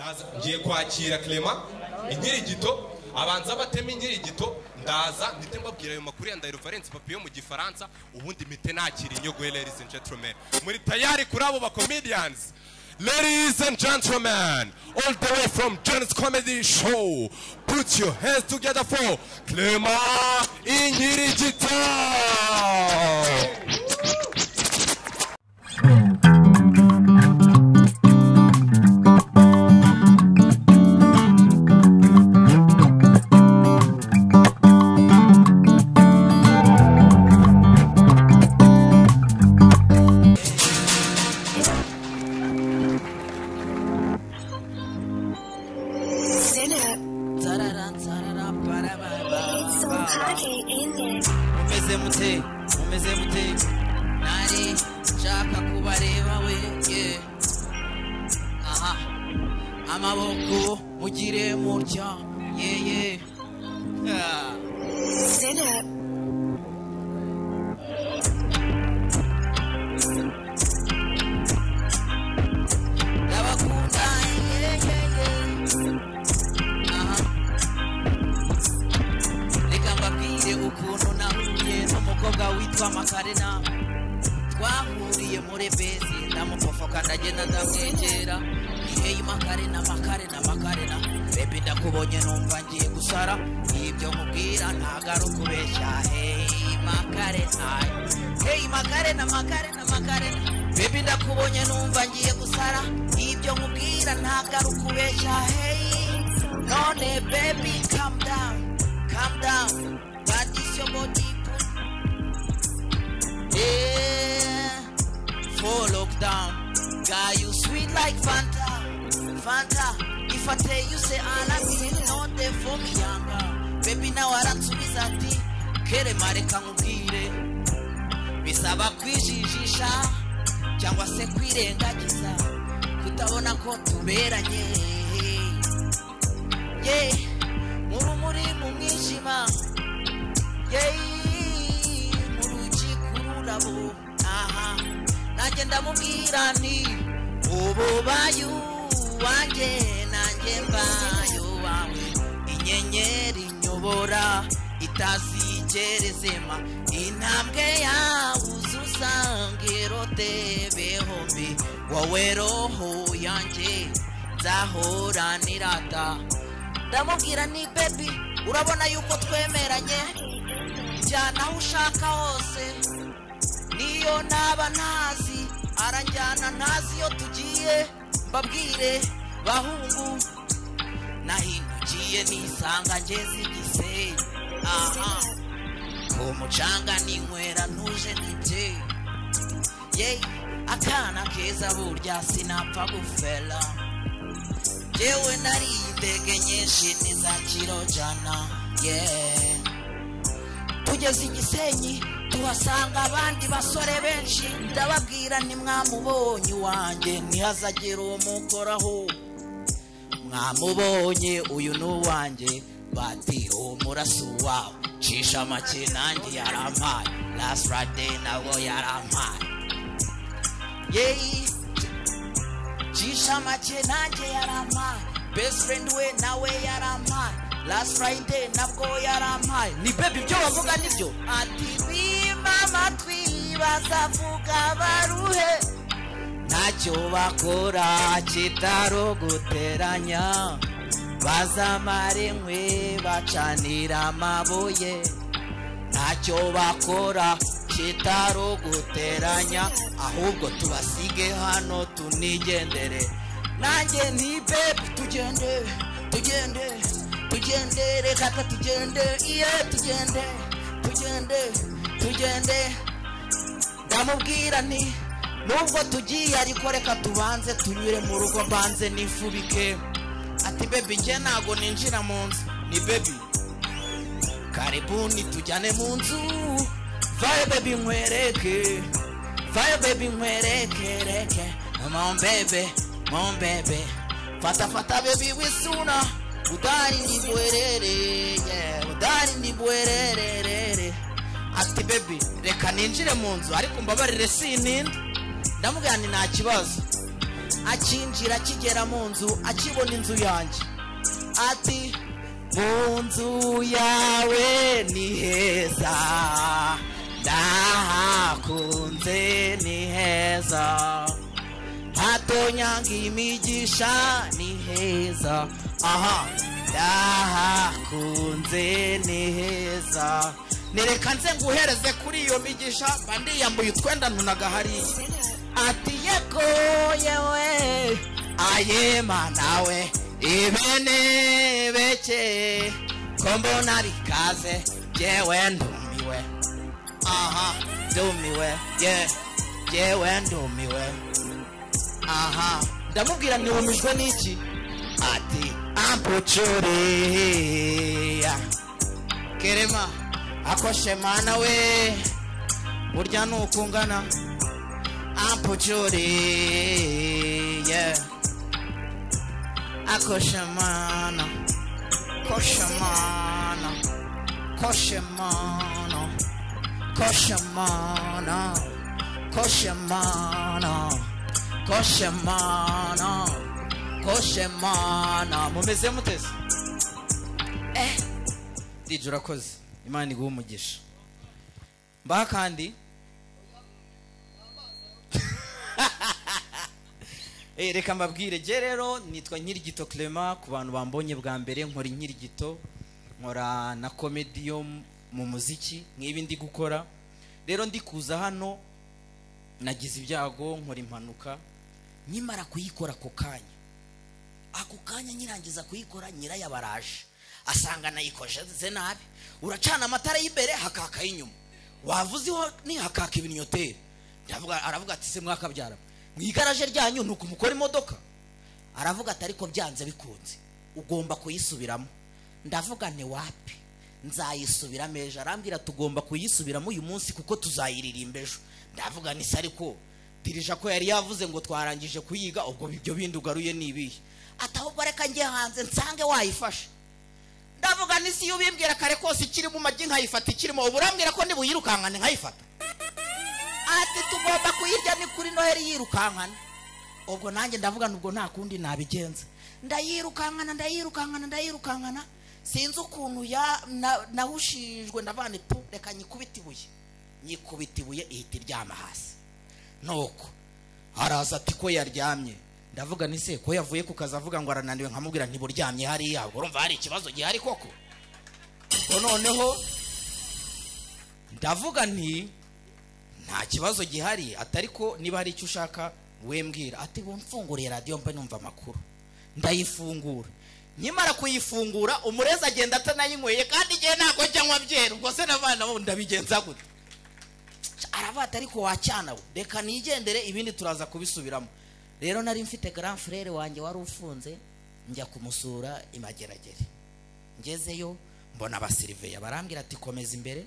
Ndaza ngiye kwakira Clement Inkirigito, abanza batema inkirigito, ndaza mpite mbabwira ayo makuru ya Ndahiro Valence Papi yo mu Gifaransa, ubundi mpite nakira inyogoye. Ladies and gentlemen, muri tayari kuri abo ba comedians? Ladies and gentlemen, all the way from John's Comedy Show, put your hands together for Clement Inkirigito. Mumeze mute, mumeze mute? Nari nshaka kubareba we, yeah. Aha, amaboko mugire mutya, yeah. Ah. Ndabakunda, yeah. Aha, reka mbabwire ukuntu nahuye n'umukobwa witwa Makarena. Twahuriye muri bezi, ndamufofoka, ndagenda ndamwegera: "Hey Makarena, Makarena, Makarena, baby, ndakubonye numva ngiye gusara. Ibyo nkubwira ntago ari ukubeshya. Hey Makarena, hey Makarena, Makarena, Makarena, baby, ndakubonye numva ngiye gusara. Ibyo nkubwira ntago ari ukubeshya. Hey none baby, calm down, calm down, but it's your body put yeah for lockdown. Guy, you sweet like Fanta, Fanta. If I tell you say I love you, not there for me younger baby." Nawe aransubiza ati: "Kerema, reka nkubwire, bisaba kwijijisha cyangwa se kwirengagiza kutabona ko tuberanye, yeah, mu rumuri mu mwijima, yeah, mu rugi kururabo." Aha, nanjye ndamubwira nti: "Ububaye uwanjye, nanjye mbaye uwawe. Inyenyeri inyobora itazigera izima, intambwe yawe uzusange rotebe hombi, wowe roho yanjye nzahora nirata." Ndamubwira ni: "Baby, urabona yuko twemeranye, jyana aho ushaka hose." Niyo naba ntazi, aranjyana ntazi iyo tugiye. Mbabwire bahungu, nahindukiye nisanga ngeze Igisenyi. Aha, ku mucanga ninywera ntuje ntibye ye, akana keza burya sinapfa gufera. Jewe nariye indege nyinshi n'iza kiro 100, yeah. Tugeze Igisenyi tuhasanga abandi basore benshi. Ndababwira: "Ntimwamubonye uwanjye? Ntihazagire umukoraho. Mwamubonye? Uyu ni uwanjye." Bati: "Umurasi wawe." Cisha make, nanjye yarampaye. Last Friday nabwo yarampaye, yeah. Cisha make, nanjye yarampaye. Best friend we nawe yarampaye. Last Friday nabwo yarampaye. Ni baby, ibyo bavuga nibyo? Ati: "Bima amatwi, bazavuga baruhe, ntacyo bakora kitaruguteranya. Bazamara inkwi bacanira amabuye, ntacyo bakora kitaruguteranya, ahubwo tubasige hano tunigendere." Nanjye nti: "Baby, tugende, tugende, tugende, reka tugende, iye, tugende, tugende, tugende." Ndamubwira nti: "Nubwo tugiye ariko reka tubanze tunyure mu rugo, mbanze nifubike." Ati: "Baby, njye ntago ninjira mu nzu." Ni: "Baby, karibuni, tujyane mu nzu. Vayo baby nkwereke, vayo baby nkwereke, reke mon bebe, mon bebe, fata fata baby wisuna udari ni bwerere, yeah, udari ni bwerere." Ati: "Baby, reka ninjire mu nzu, ariko mbabarire sininda." Ndamubwira nti: "Nta kibazo." Akinjira akigera mu nzu akibona inzu yanjye ati mu nzu yawe ni heza, ndahakunze ni heza, hatonyanga imigisha ni heza, aha ndahakunze ni heza. Nereka nze nguhereze kuri iyo migisha, mba ndiyambuye utwenda ntunaga hariya. Ati yego yewe ayema nawe ibene beke ko mbona bikaze jewe ndumiwe, aha ndumiwe, ye jewe ndumiwe, aha. Ndamubwira ntiwumijwe n'iki? Ati ampucuriya kerema akoshe mana we burya nukungana ampucuriya akoshe mana koshe mana koshe mana koshe mana koshe mana koshe mana koshe mana. Mumeze muteze? DJ urakoze, Imana iguhe umugisha. Mbaha kandi reka mbabwire je rero nitwa Nkirigito Clement. Ku bantu bambonye bwa mbere nkora inkirigito, nkora na comedy yo mu muziki nk'ibi ndi gukora. Rero ndi kuza hano nagize ibyago nkora impanuka, nkimara kuyikora ako kanya nyirangiza kuyikora nyirayabaraje asanga nayikoze nabi. Uracana amatara y'imbere hakaka inyuma, wavuze ni hakaka ibinyoteri. Ndavuga, aravuga ati se mwakabyara mu igaraje ryanyu nuko mukora imodoka? Aravuga ati ariko byanze bikunze ugomba kuyisubiramo. Ndavuga nti wapi, nzayisubiramo ejo. Arambwira tugomba kuyisubiramo uyu munsi kuko tuzayiririmba ejo. Ndavuga nti ariko dirija ko yari yavuze ngo twarangije kuyiga, ubwo ibyo bindi ugaruye ni ibihe? Ati ahubwo reka njye hanze nsange wayifashe. Ndavuga nti si ubimbwira kare kose ikiri mu magi nkayifata ikirimo, ubu urambwira ko nibuyirukankane nkayifata? Ati tugomba kuyirya ni kuri Noheli yirukankana. Ubwo nanjye ndavuga nubwo nta kundi nabigenza, ndayirukankana ndayirukankana ndayirukankana, sinzi ukuntu ya nahushijwe. Ndavana ipu reka nyikubita ibuye, nyikubita ibuye ihita iryama hasi. Nuko araza ati ko yaryamye. Ndavuga nti se ko yavuye ku kazi avuga ngo arananiwe, nkamubwira ntiburyamye hariya, ubwo urumva hari ikibazo gihari koko? Ubwo noneho ndavuga nti nta kibazo gihari, atari ko niba hari icyo ushaka wembwira. Ati bumfunguriye radiyo mbe numva amakuru. Ndayifungura, nkimara kuyifungura umurezi agenda atanayinyweye, kandi igihe ntabwo njya nywa byeri, ubwo se n'abana bo ndabigenza gute? Aravuga ariko wacyana we reka nigendere ibindi turaza kubisubiramo. Rero nari mfite grand frère wanjye wari ufunze, njya kumusura imageragere. Ngezeyo mbona abasiriveya barambwira ati komeza imbere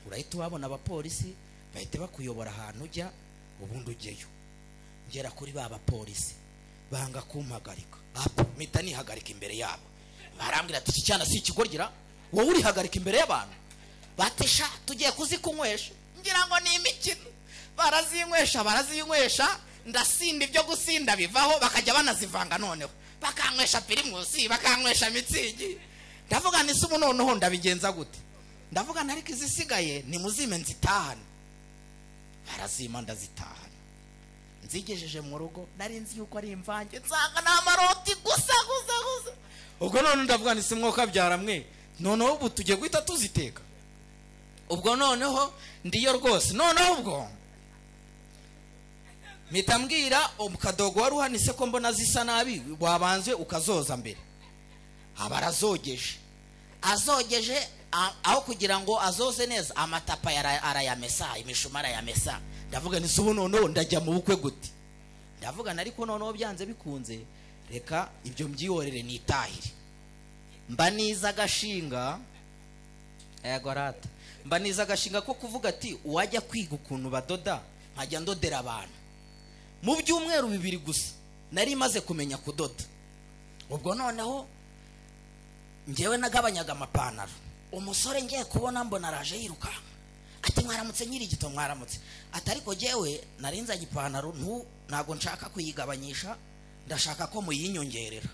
urahita ubabona abapolisi bahite bakuyobora ahantu ujya ubundi ujyeyo. Ngera kuri ba bapolisi banga kumpagarika, mpita nihagarika imbere yabo. Barambwira ati iki cyana si ikigorgira wowe urihagarika imbere y'abantu? Batesha tugiye kuzikunywesha. Ngira ngo ni imikino. Barazinywesha barazinywesha, ndasinda ibyo gusinda bivaho, bakajya banazivanga noneho bakanywesha pirimusi bakanywesha mitsingi. Ndavuga nti ubu noneho ndabigenza gute? Ndavuga nti ariko izisigaye ni muzime nzitahane. Barazima ndazitahana, nzigejeje mu rugo nari nzi yuko ari imvange, nsanga ni amaroti gusa gusa gusa. Ubwo none ndavuga nti simwoka byara mwe, noneho ubu tugiye guhita tuziteka. Ubwo noneho ndiyo rwose. Noneho ubwo mpita mbwira umukadogo wari uhanise ko mbona zisa nabi, wabanze ukazoza mbere. Aba arazogeje, azogeje aho kugira ngo azoze neza amatapa arayamesa, imishuma arayamesa. Ndavuga nti ubu noneho ndajya mu bukwe gute? Ndavuga ariko noneho byanze bikunze reka ibyo mbyihorere nitahire. Mba niza agashinga yego rata, mba niza agashinga ko kuvuga ati uwajya kwiga ukuntu badoda nkajya ndodera abantu. Mu byumweru bibiri gusa nari maze kumenya kudoda. Ubwo noneho njyewe nagabanyaga amapantaro. Umusore ngiye kubona mbona araje yirukanka ati mwaramutse Nyirigito, mwaramutse. Ati ariko jyewe narinzanye ipantaro ntago nshaka kuyigabanyisha, Ndashaka ko muyinyongerera.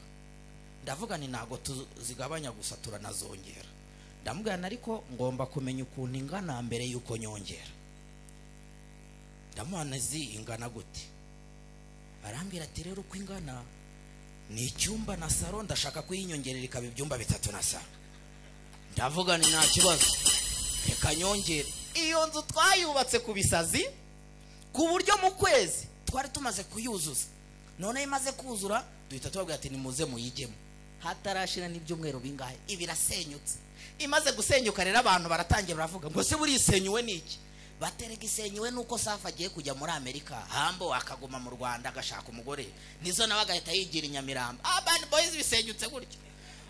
Ndavuga ni ntago tuzigabanya gusa, turanazongera. Ndamubwira ariko ngomba kumenya ukuntu ingana mbere yuko nyongera. Ndamuha zi ingana gute? Arambwira ati rero uko ingana ni icyumba na saro, ndashaka kuyinyongerera ikaba ibyumba 3 na saro. Ndavuga ni nta kibazo, reka nyongere. Iyo nzu twayubatse ku bisazi ku buryo mu kwezi twari tumaze kuyuzuza. None imaze kuzura duhita tubabwira ati nimuze muyigemo. Hatarashira n'ibyumweru bingahe ibirasenyutse. Imaze gusenyuka rero abantu baratangira baravuga ngo se burisenyuwe niki? Baterega isenyuwe nuko Safi agiye kujya muri Amerika, Hambo akaguma mu Rwanda agashaka umugore, nizo nawe agahita yigira i Nyamirambo. Urban Boys bisenyutse gutyo.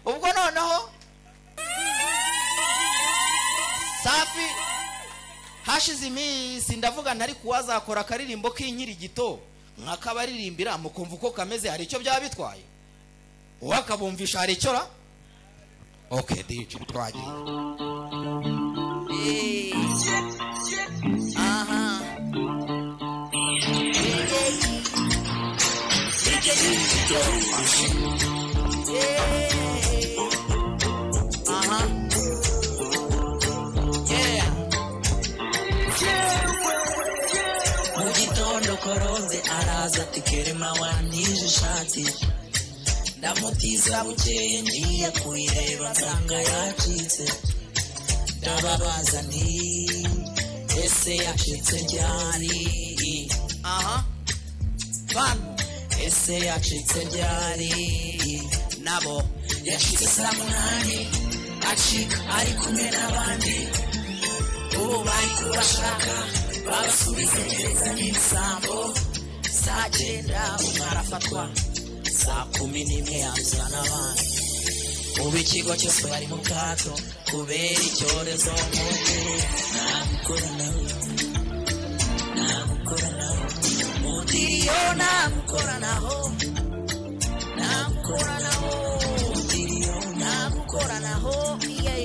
Ubwo noneho Safi hashize iminsi ndavuga ntari kuwazakora akaririmbo k'inkirigito nkakabaririmbira mukumva uko kameze, hari icyo byaba bitwaye? Uwakabumvisha hari icyo ra? Okay DJ twagiye. Aha. Aha. Yeah. Mu gitondo koronze araza ati Kerema wantije ishati, ndamutiza bukeye ngiye kuyireba nsanga yacitse. Ndababaza nti ese yacitse ryari? Aha. Bantu ese yacitse ryari? Nabo yacitse saa 8 acika ari kumwe n'abandi, ubu bari kubashaka babasubize gereza n'ibisambo. Saa 9 umwe arafatwa, saa 11 yanduza n'abandi. Ubu ikigo cyose bari mu kato kubera icyorezo mu nagukoranaho, mutiriyo nagukoranaho, nagukoranaho, mutiriyo nagukoranaho, yeah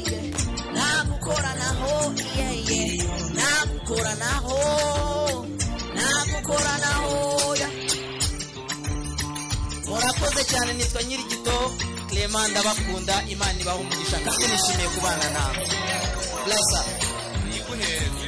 nagukoranaho, yeah nagukoranaho, nagukoranaho. Murakoze cyane, nitwa Nyirigito Clement, ndabakunda, Imana ibahe umugisha kandi nishimiye kubana nawe. Bless up. Niguhereza.